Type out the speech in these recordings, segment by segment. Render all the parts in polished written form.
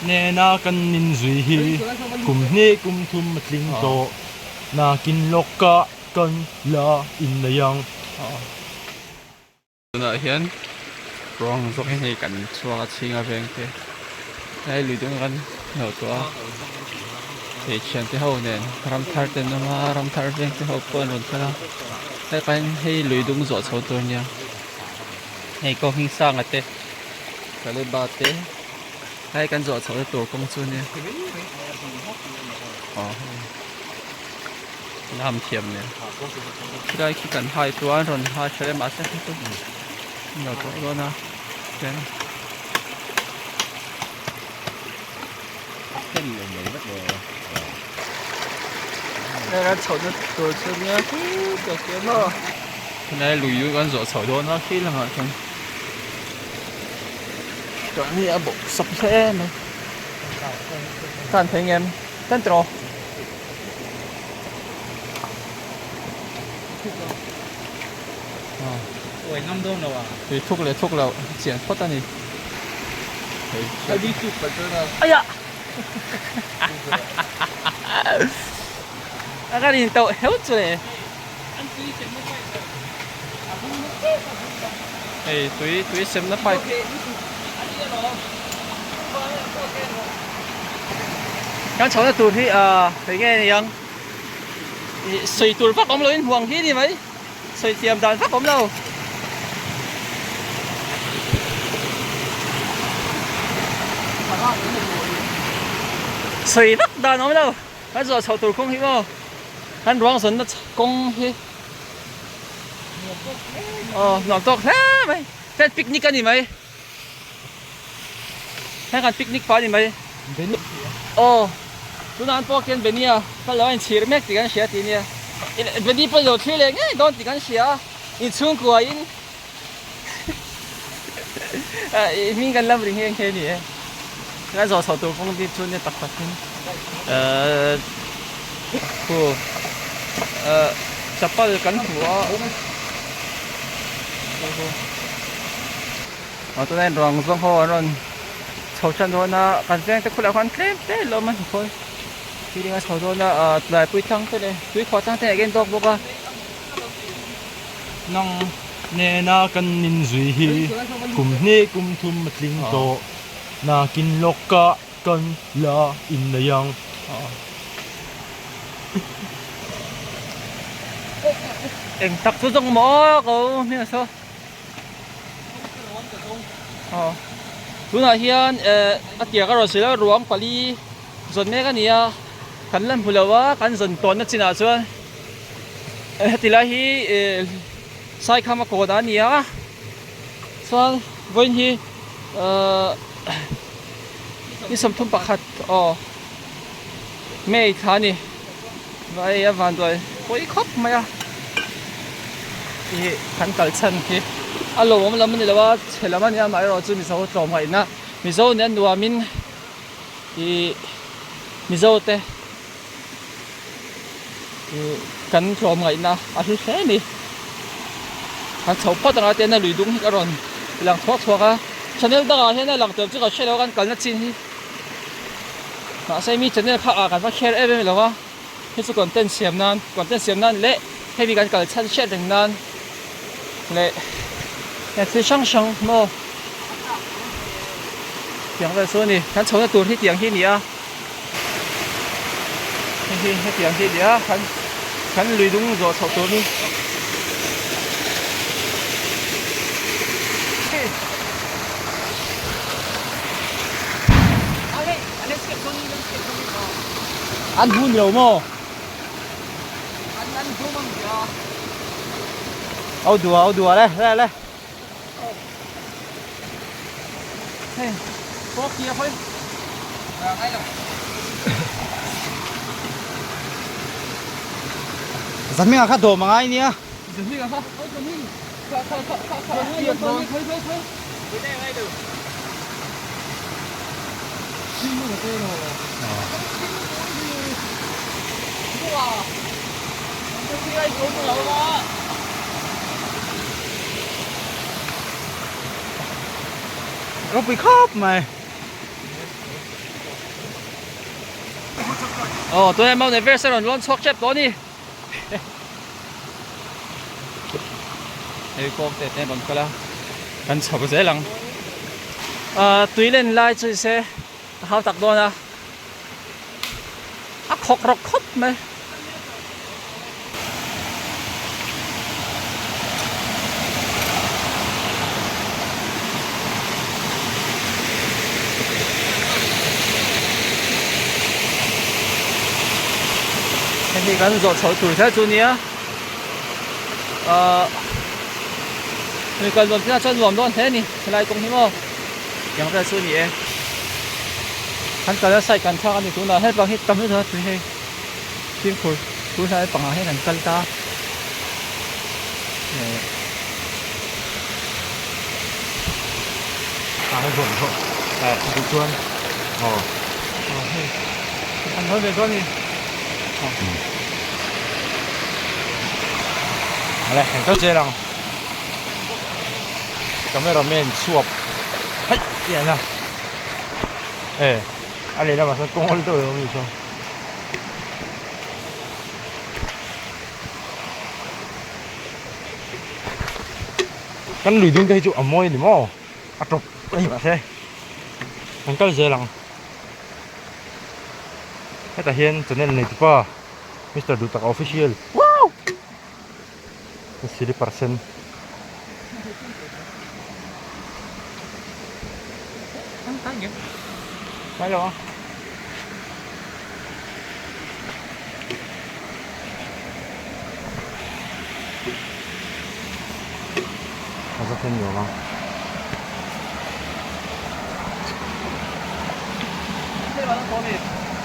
Nena kan inzui hi kum hnih kum thum a tling tawh. Nakin lawkah kan la innei ang. Tunah hian ruang zawk hi hei kan chhuak a chhing a veng te helai lui dung kan hnawh tawh a hei thiante ho nen ram thar te an awm a ram thar veng te ho pawh an rawn kal a helai pahin hei lui dung zawh chho tur a nia hei kawng hming sanga te Kaleba te helai kan zawh chhoh na tur kawng chu a nia aw hei. Lam thiam nen khilai khi kan hai chuan rawn hai tha leh mahse hei chu an lo tawh dawn a chuan hei chhoh na tur chu nia khutah khian maw helai lui chu kan zawh chhoh dawn a khi lamah chuan chuan hei a bawk sawp hle mai khan thei ngem ten tawh. Tui thuk leh thuk loh chian phawt a ni. Aiah! A kan in tauh heu chu le. Hei tui tui semna pipe. Kan chhohna tur hi ah eng nge ni ang ih sawi tur vak awm loin huang hi ni mai sawi thiam dan vak awm lo. Sawi vak dan awm lo kan zawh chhoh tur kawng hi maw kan ruang zawnna kawng hi aw nuam tawk hle mai chuan picnic a ni mai. Heng kan picnic pah a ni mai. Aw tunah an pawh khian Benia kal lo a inchhir mek tih kan hria tih nia. Beni pawh i lo thlir leh ngei dawn tih kan hria a, inchhungkua in i hming kan lam ri nghe nghe a ni e. Kan zawh chhoh tur kawng bik chu nia tak tak in khu chapal kan hmu a. Aw tunah hian ruang zawng ho an rawn chho tan dawn a kan veng te khulah khan tlem te lawm a hnuai feeling a chho dawn a ah tlaipui tlang te leh tuikhuah tlang te nen hian dawk bawk a. Nang nena kan inzui hi kum hnih kum thum a tling tawh nakin lawkah kan la innei ang. Eng tak chu zawng maw ko hming a saw. Aw tunah hian eh a tir ka rawn sawi a ruang pali zawn mek a ni a kan la hmu lo a kan zawn tawnna chinah chuan heti lai hi eh Saikhama kawt a ni a chuan vawiin hi ahh ni 31 aw May thla a ni vai a van duai pawi khawp mai a ih kan kal chhan hi a lawmawm lam a ni lo a chhe lam a ni a amaherawhchu mizo tlawmngaihna mizo nen nuamin ih mizo te ih kan tlawmngaihna a hlu hle a ni kan chho phawt anga tian a lui dung hi ka rawn lang thuak thuak a channel dangah hian a lang tur chu ka hre lo a kan kalna chin hi. Mahse mi channel kha ah kan va share em em lo a, hei chu content siam nan content siam nan leh hemi kan kal chhan hriat reng nan leh he thil hrang hrang maw tiang vel chu a ni kan chhohna tur hi tiang hi a ni a hei hi hetiang hi a ni a kan kan lui dung zawh chhoh tur hi. An hun lo maw? Au đùa, au đùa đây, đây đây. Hey, có kia thôi. Zanming kha dawm angai nia. Zanming kha. Kha kha kha kha kha. Ropui khawp mai. Aw tunah Mount Everest a rawn lawn chhuak tep tawh a ni. Hei kawng te te rawn kal a kan chho zel ang. Ahh tui len lai chu se a hau tak dawn a a khawk rawk khawp mai. Hei hi kan zawh chhoh tur kher chu nia ahh lui kal nuam chinah chuan nuam dawn hle a ni helai kawng hi maw tiang vel chu a ni e kan kalna side kan thlak a ni tunah helpang hi tam lutuk a tui hei. Fimkhur thu hlai pangah hian an kal ta eh Ah hei zawn zawh eh chu chuan aw aw hei an hawn ve dawn a ni aw ale eng kal zel ang camera man chhuak hei tiang a eh a lehlamah sawn kawng awl deuh a awm anih chuan. Kan lui ding te hi chu a mawi a ni maw a tawp a ni mahse kan kal zel ang hetah hian channel nei tupa Mister Duhtaka official wow silipar sen. Mai lo ang. A va fen nuam ang.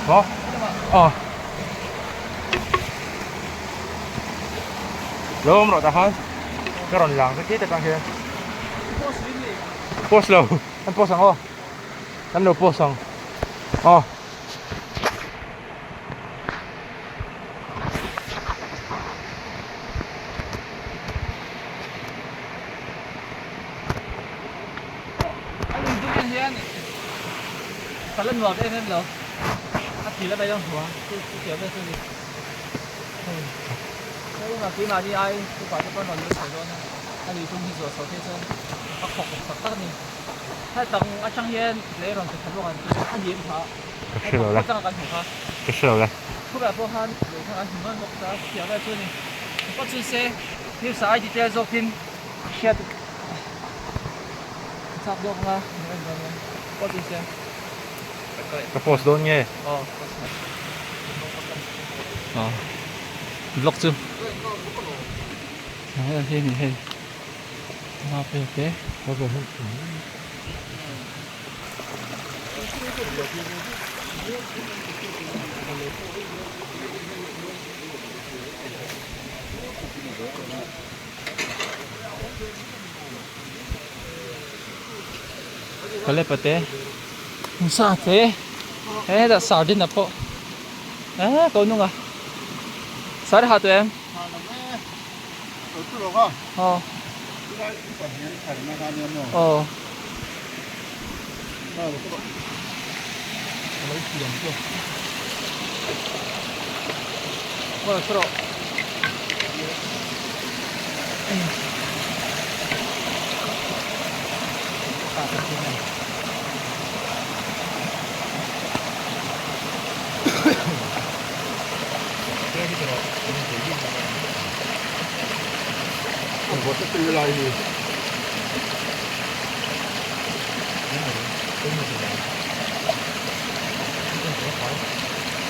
Maw? Aw. Lo awm rawh tah khan ka rawn lang ta tih atang hian. Post lo. Kan post ang aw. Kan lo post ang aw. A lung dum en hian ka la nuam em em lo a thil a mai ang hmuh a chu chu thiam vel chu a ni hei hei engah keimahni ai upa te pawh an rawn lut chho dawn a a lui tum hi zuah chho phei chuan a khawk tak tak a ni hetang atang hian lei rawn che tha bawk ang chu a dim kha Ka hre lo le. Ka hre lo le. Khawvelah pawh khan lei kha kan hmu nual bawk ta thiam vel chu a ni. Pawh chu se news ah ai detail zawkin hriat a chak zawk anga ni en dawn nia. Pawh chu se. Ka post dawn nge? Aw post mai. Aw vlog chu. Hei ni hei. Kalepa te sa te hetah sardine pawh eh ko nung a sar ha tawh em. Aw. Aw.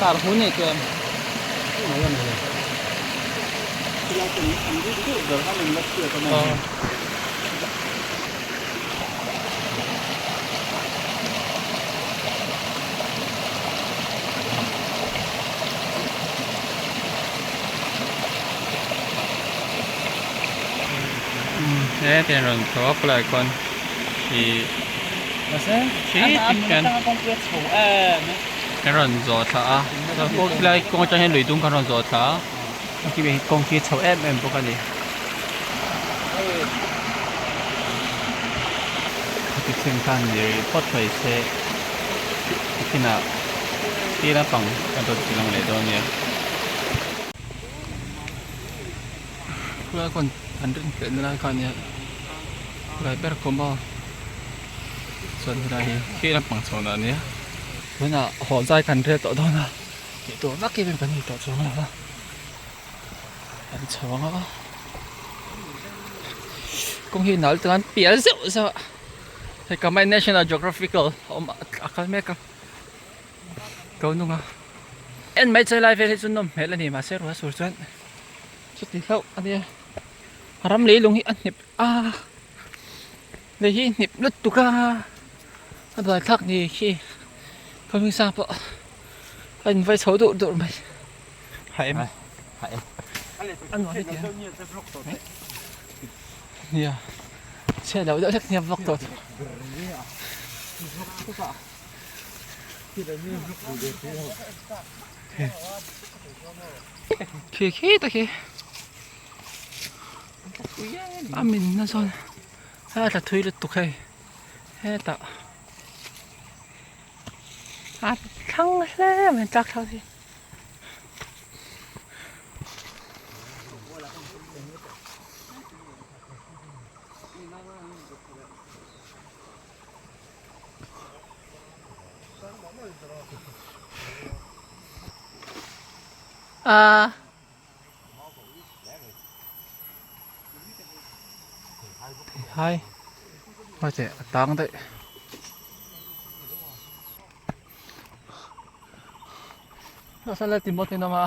Tar hun nei chuan He tiang rawn chho a khawlai khawn ih kan rawn zawh thla a khawlai kawng atang hian lui dung kan rawn zawh thla a kawng khi a chho em em bawk a ni. Khati chin khan ni rih phawt mai se tikhinah. Khi lampang kan rawn ti lang leh dawn nia. Khulai khawn an rin hleh na lai kha ania khulai ber khawm a chuan helai hi khi lampang chhawnah ania tunah haw zai kan rel tawh dawn a tih tur vak em em kan nei tawh chuang lo va kan chho ang a kawng hi nal chuan pial zeuh zeuh a hei ka mai national geographical a awm a kal mek a. Ko nung a en mai chai lai vel hi chu nawm hmel a ni mahse ruah sur chuan chuti hlauh a nia a ram leilung hi a hnip a lei hi hnip lutuk a a buai thlak ni khi khawhming sang pawh a in vai chho duh duh mai ha em ha em a nuam hi tiang nia chhiat loh deuh hlek nia vlog tawh. Khi khi ta khi a min na zawn a tla thui lutuk hei hetah a thlang hle mai tlak thlak hi. A hai hoa che a tang daih nasa la timawt in awm a.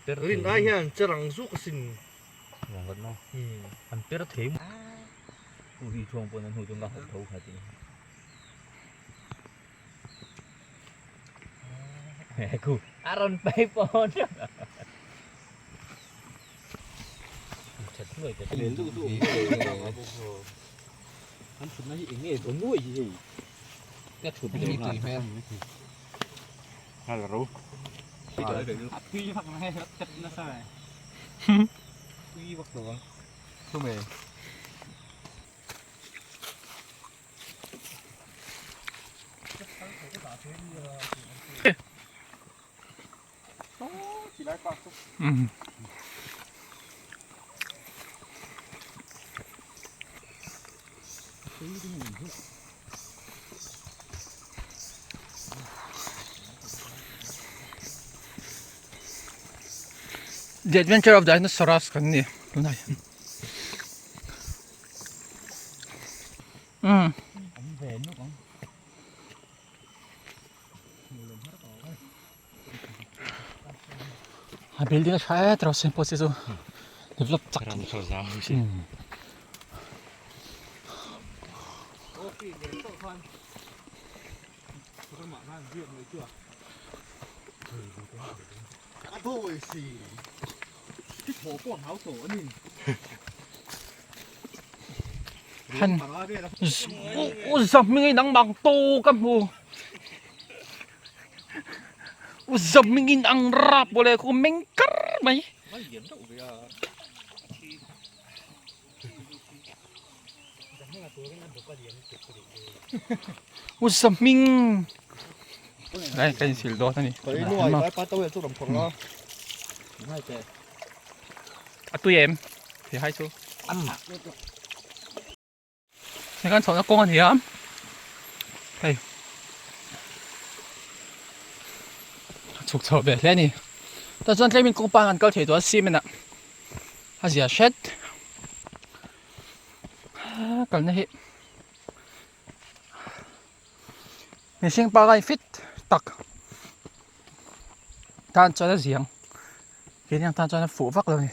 Rin ai hian che rang zuk asin. An per thei A rawn pai pawn. The Adventure of Dinosaurus kan ni tunah hian. Umm. A building a tha e tiraw sen pawh che chu develop chak ram chaw zau si Han u zahming nangmang to ka hmu. U zawmingin ang rap mawle khu meng kar mai. U zawming. Lai ka insil dawn a ni. A tui em? Thei hai chu. Hei kan chhohna kawng a ni a hei a chhuk chho ve hle a ni tah chuan tlemin kawng pang an kal thei tawh a cement ah a zia hret kalna hi mihring pangai fit tak tan chuan a ziang Keini ang tan chuan a fuh vak lo a ni.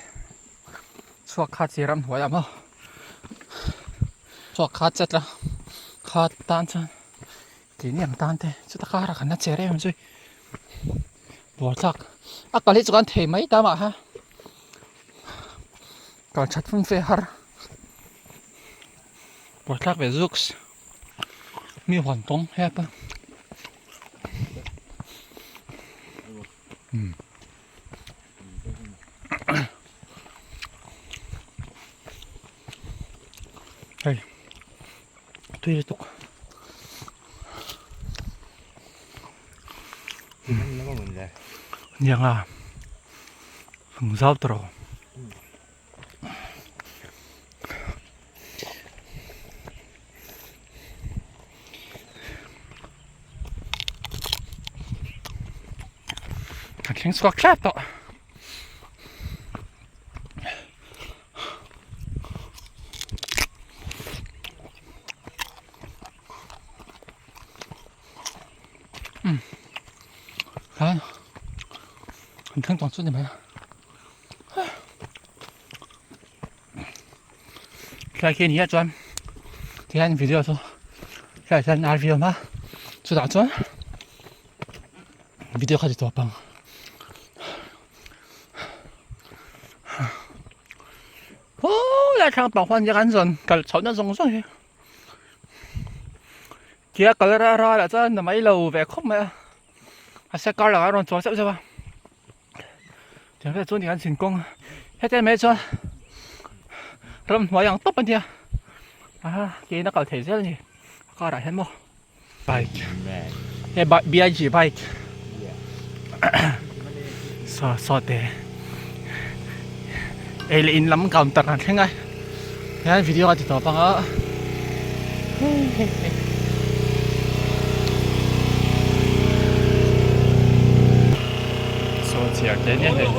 Chhuak kha chi ramhnuai ah maw chhuak kha chet la kha tan chuan keini ang tan te chuta karah kan la che reng ang chu buaithlak a kal hi chu kan thei mai ta mah ha kal that fum fe har buaithlak ve zuks. Let me huan tawng hep a. Hei tui lutuk. Niang a zau tawh. Kan thleng chhuak thlap tawh. Um khan kan thleng tawng chu ni mai a. Thlai khi ni ah chuan tihian video chu tlaiah hian RV a awm a chutah chuan video kha ti tawp ang hoo lai thlang pang huan hian an zawn kal chhoh na zawng zawng hi tia kal ral ah chuan na mai lo ve khawp mai a mahse kar lakah a rawn chawl zeuh zeuh a. Tiang vel chuan kan zin kawng hetiang mai chuan ramhnuai ang tawp a nia aha kein a kal thei zel a ni a karah hian maw bike he big bike saw saw te ei leh in lam counter an thleng a hian video a ti tawp ang a hei hei hei. Saw chhiar te nia hei.